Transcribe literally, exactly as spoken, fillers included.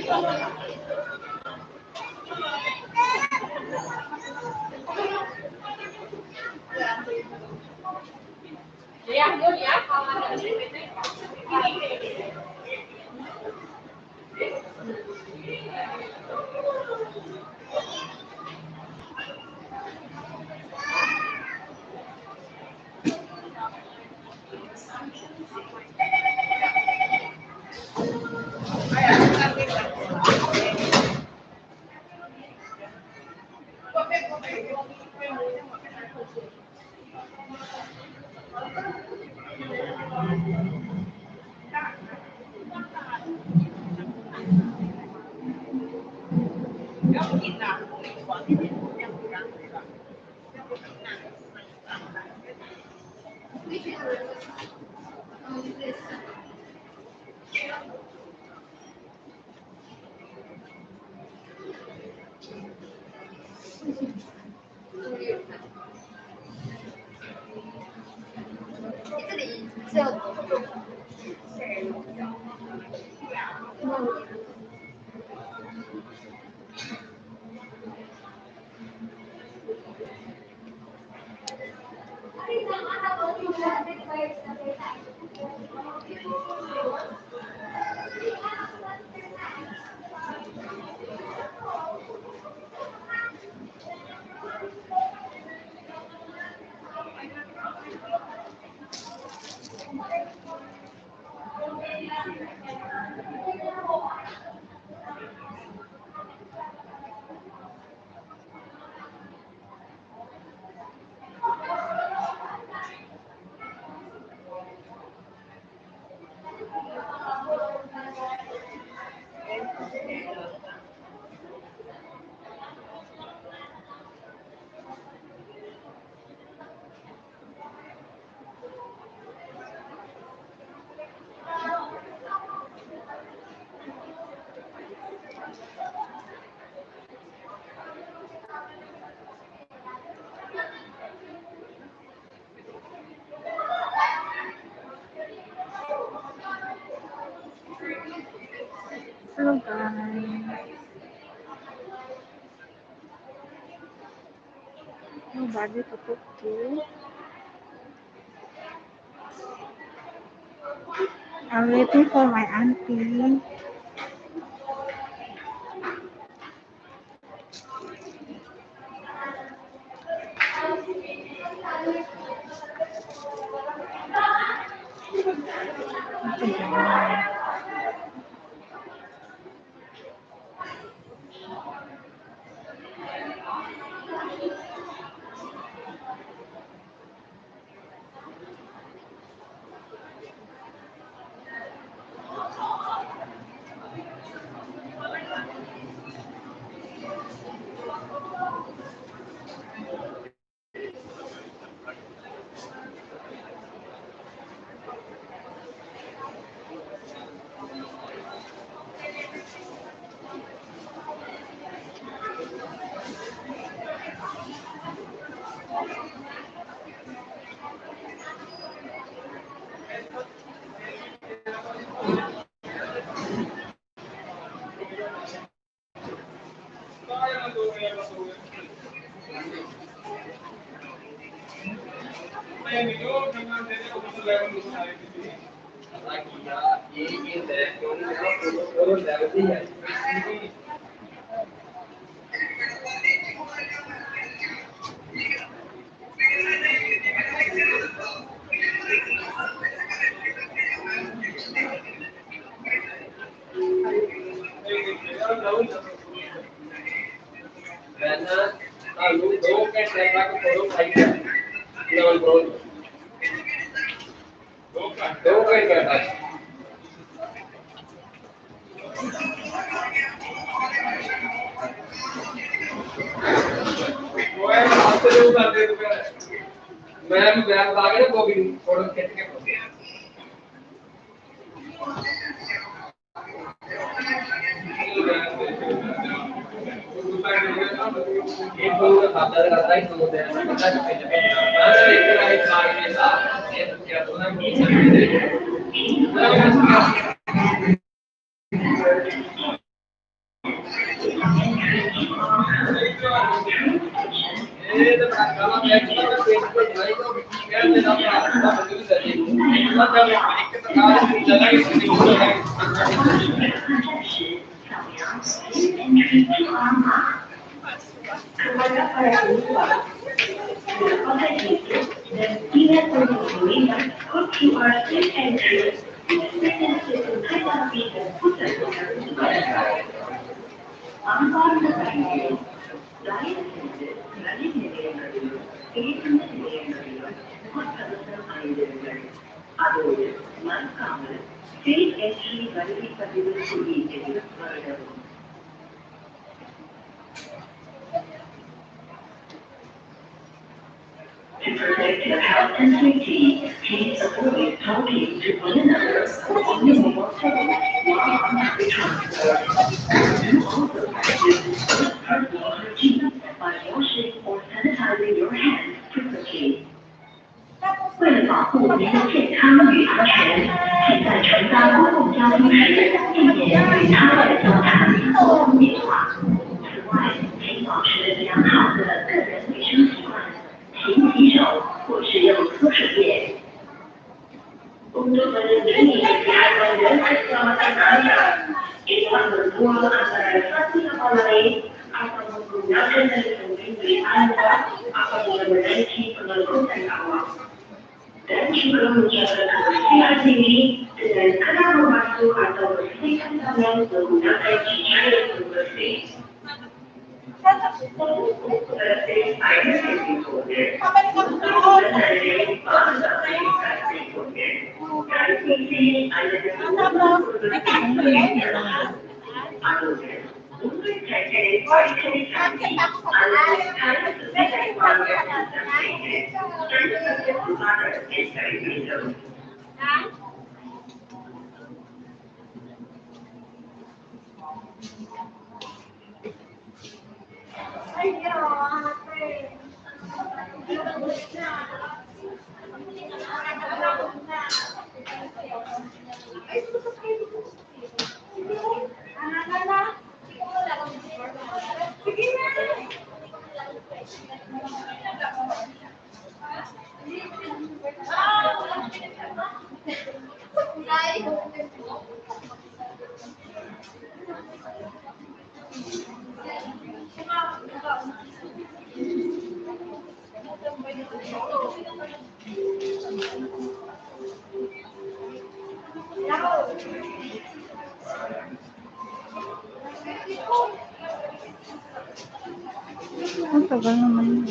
Hello, guys. Nobody to talk to. I'm waiting for my auntie. To protect your health and safety, please avoid talking to one another or on your mobile phone while on public transport. Do also practice personal hygiene by washing or sanitizing your hands frequently. 为了保护您的健康与安全，请在乘搭公共交通时避免与他人交谈或通电话。此外，请保持良好的个人卫生习惯，勤洗手或使用搓手液。Untuk melindungi kesehatan dan keselamatan Anda, jangan berbuang antara satu sama lain atau menggunakan saling-memiliki anda apabila menaiki pengangkutan awak. Dan juga menjaga kebersihan diri dengan kerap membasuh atau bersihkan tangan menggunakan cairan pembersih. Ang tagal naman yun.